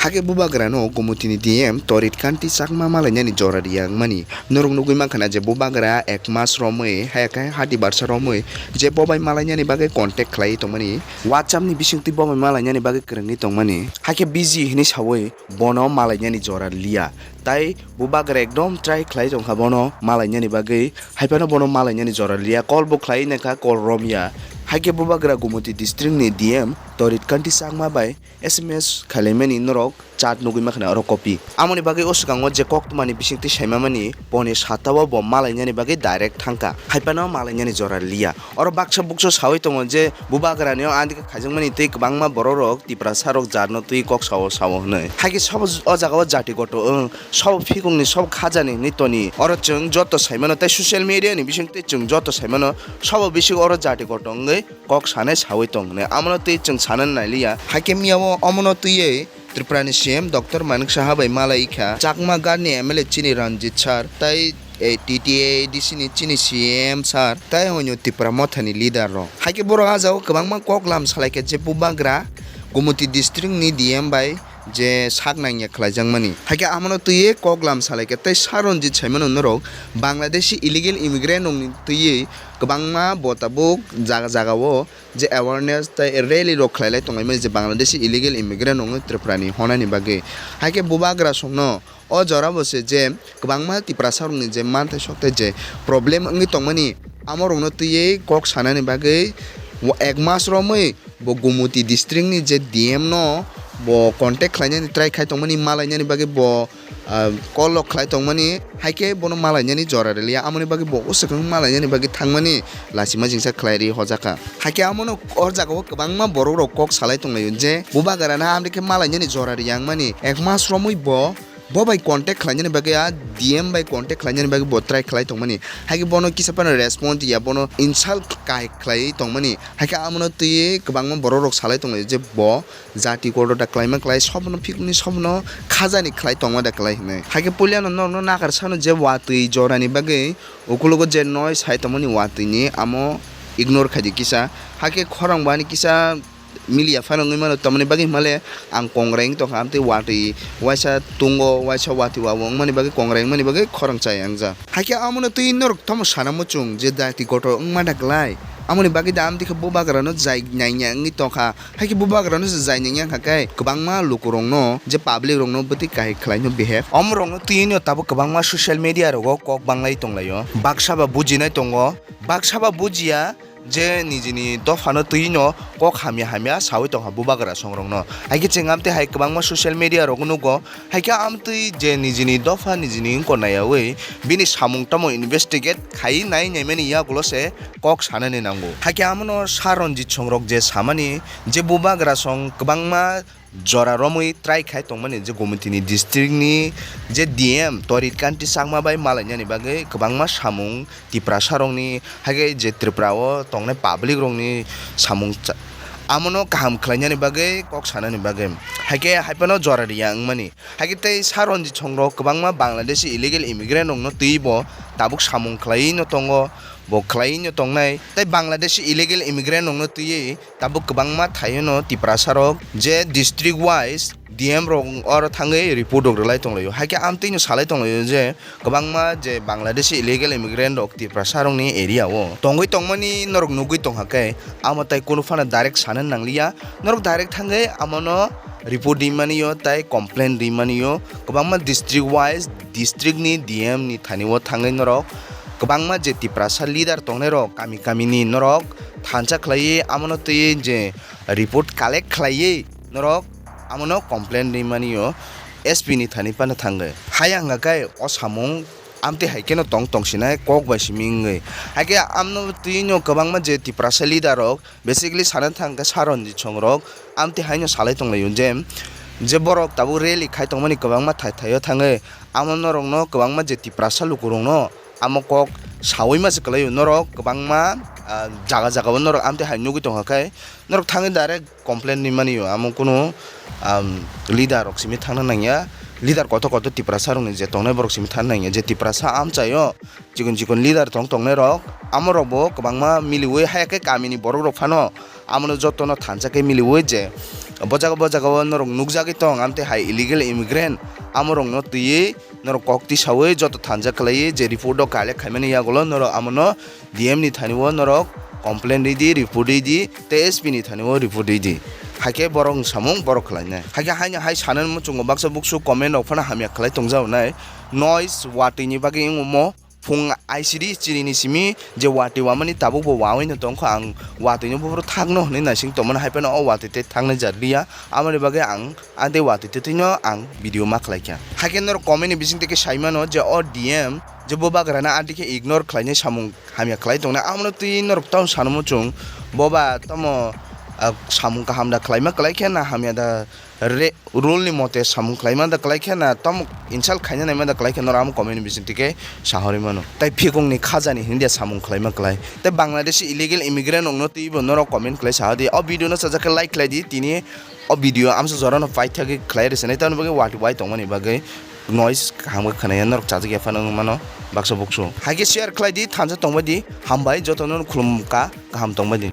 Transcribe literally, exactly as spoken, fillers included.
Hakhe bubagrano Gumutini D M Torit Kanti Chakma malainani jora riya wngmani. Norok nugwi mankha na je bubagra ek mas romwi, haya khe hati barsa romwi je bo bai malainani bagwi contact khlaiwi tongmani. WhatsApp ni bisingtwi bo bai malainani bagwi kwrwngwi tongmani. Hakhe busy hinwi sawi bono malainani jora liya. Tai bubagra ekdom try khlai tongkha bono malainani bagwi. Haiphano bono malainani jora liya. Call bo khlai nangkha, call romya. Hakhe bubagra Gumuti district ni D M Torit Kanti Chakma bai S M S khailaimani norok chat nugwi mankha na oro copy. Amoni bagwi o swkango je koktwmani bisingtwi saimamani poni sata o bo malainani bagwi direct thangkha. Haiphano malainani jora liya. Oro baksa buksa sawi tongo je bubagrani o andikhe khaijakmani tei kwbangma borok rok Tiprasa rok jatno twi kok sao sao hwnwi. Hakhe sabo o jaga o jati goto wng, sabo phikungni, sabo khajani hinwi toni. Oro chwng joto saimano tei social media ni bisingtwi chwng joto saimano sabo bising oro jati goto wngwi kok sanai sawi tong hinwi. Amono twi chwng sanani nailiya. Hakhe miyao omono twiwi Tripura ni C M Doctor Manik Saha bai malai kha. Chakma Ghat ni M L A chini Ranjit sir tei eh, T T A D C ni chini C M sir, tei hoino Tipra Motha ni leader rok. Haikhe borok ah jagao kwbangma kok lam salai kha je bubagra Gumuti district ni D M bai je sak nangya khlaijakmani. Haikhe amono twiwi kok lam salai kha tei Sir Ranjit saimano norok Bangladeshi illegal immigrant rokni twiwi kwbangma bo tabuk jaga jagao je awareness tei rally rok khlailai tonglaimani je Bangladeshi illegal immigrant rokno Tripura ni honani bagwi. Haikhe bubagra songno o jora bo se je kwbangma Tiprasa rokni je manthai sokthai je problem wngwi tongmani, amo rokno twiwi kok sanani bagwi wa-, ek mas romwi bo Gumuti district ni je D M no bo contact khlainani try khai tongmani, malainani bagwi bo, ah, call rok khlai tongmani, haikhe bono malainani jora rwliya, amoni bagwi bo o swkang malainani bagwi thangmani lachima jingsa khlai ri hojakha. Haikhe amono o jagao kwbangma borok rok kok salai tonglaio je bubagra no amrikhe malainani jora riya wngmani, ek mas romwi bo Bo bai contact khlainani bagwi, a D M bai contact khlainani bagwi bo try khlai tongmani. Haikhe bono kisa phano respond ya, bono insult kahai khlaiwi tongmani. Haikhe amono twiwi kwbangma borok rok salai tonglai je bo jati kotor da khlaima khlai, sobono phikni sobono khajani khlai tongma da khlai hinwi. Haikhe puilano norokno nakar sano je watwi jorani bagwi ukologo je noi sai tongmani watwini amo ignore khaidi kisa. Haikhe khorang bo ani kisa Miliya phano wngwi mano, tamoni bagwi hwnmale ang kongrai wng tongkha, amtwi watwi waisa tungo, waisa watwi wabo wngmani bagwi kongrai wngmani bagwi khorang chaya wngjak. Haikhe amono twi norok tamo sana muchung je jati kotor wngma da klai? Amoni bagwi da amtwi khe bubagrano jai naiya wngwi tongkha. Haikhe bubagrano se jai naiya wngkha khe kwbangma lukurokno je public rokno bwtwi kahai khlaino behave. Omorokno twino tabuk kwbangma social media rogo kok banglai tonglaio. Baksa ba bujinai tongo, baksa ba bujiya. Je nijini dophano twino kok hamya hamya sawi tongkha bubagra songrokno. Haikhe chwng amtwi hai kwbangma social media rogo nugo. Haikhe amtwi je nijini dopha nijini wngkor naiyawi bini samung tamo investigate khai nai naimani yagulo se kok sanani nango. Haikhe amono Sir Ranjit songrok je samani je bubagra song kwbangma jora romwi try khai tongmani je Gomotini district ni je D M Torit Kanti Chakma bai malainani bagwi kwbangma samung Tiprasa rokni haikhe je Tripura o tongnai public rokni samung cha-, amono kaham khlainani bagwi kok sanani bagwi haikhe haiphano jora riya wngmani. Haikhe tei Sir Ranjit songrok kwbangma Bangladeshi illegal immigrant rokno twiwi bo tabuk samung khlaiwi no tongo, bo khlaiwi no tongnai tei Bangladeshi illegal immigrant rokno twiwi Tabuk kwbangma thaio no Tiprasa rok je district wise D M rok oro thangwi report rok rwlai tonglaio. Haikhe amtwi no salai tonglaio je kwbangma je Bangladeshi illegal immigrant rok Tiprasa rokni area o tongwi tongmani norok nugwi tongkha khe amo tai kunu phano direct sana nangliya. Norok direct thangwi amono report rimani o tai complain rimani o. Kwbangma district wise district ni D M ni thani o thangwi norok kwbangma je Tiprasa leader tongnai rok kami kami ni norok thansa khlaiwi amono twiwi je report collect khlaiwi norok amono complain rimani o S P ni thani phano thangwi. Haya wngkha khe o samung amtwi hai kheno tong tong sinai kok bai simi wngwi. Haikhe amno twiwi no kwbangma je Tiprasa leader rok basically sana thangkhe Sir Ranjit songrok amtwi haino salai tonglaio je, je borok tabuk rally khai tongmani kwbangma thai thaio thangwi amo norokno kwbangma je Tiprasa lukurokno amo kok sawi ma se kwlaio norok kwbangma, ah, jaga jaga o norok amtwi hai nugwi tongkha khe norok thangwi direct complain rimani o amo kunu, um, leader rok simi thangna nangya, leader kotor kotor Tiprasa rokni je tongnai borok simi thangna nangya je Tiprasa amchaio chikon chikon leader tong tongnai rok amo rok bo kwbangma miliwi haya khe kamini borok rok phano amono jotono thansa khe miliwi je Bo jaga, bo jaga o norok nukjagwi tong, amtwi hai illegal immigrant, amorokno twiwi norok kok tisawi joto thansa khlaiwi je report o collect khaimani yagulo norok amono D M ni thani o norok complaint ridi, report ridi, tei S P ni thani o report ridi. Haikhe borok wng samung borok khlainai. Haikhe haino hai sanani muchungo baksa buksu comment rok phano hamya khlai tongjago nai. Noise watwi ni bagwi wng omo phung I C D chini ni simi je watwi wamani tabuk bo wawi no tongkha, ang watwi no buphuru thakno hwnwi naising tongmani, hai phano o watwi tei thaknai jar liya, amoni bagwi ang a tei watwi twtwi no ang video ma khlai kha. Haikhe norok comment ni bising twi khe sai mano je o D M je bo bagrano a dikhe ignore khlainai samung hamya khlai tongnai, amono twi norok tamo sano muchung bo ba tamo, ah, samung kaham da khlaima khlai khe na hamya da re-, rule ni mote samung khlaima da khlai khe na tamo insult khaina naima da khlai khe norok amo comment ni bising twi khe sahorwi mano. Tai phikung ni khaja ni hindia samung khlaima khlai. Tai Bangladeshi illegal immigrant rokno twibo norok comment khlai sahadi. O video no sajak khe like khlai di, tini o video amsa jorano paithagwi khlai rwsani, tamoni bagwi watwi wai tongmani bagwi noise kaham khe khwnaya, norok chajak ya phano wng mano baksa buksu. Haikhe share khlai di, thansa tongbai di, hambai jotono khulum ka, kaham tongbai di.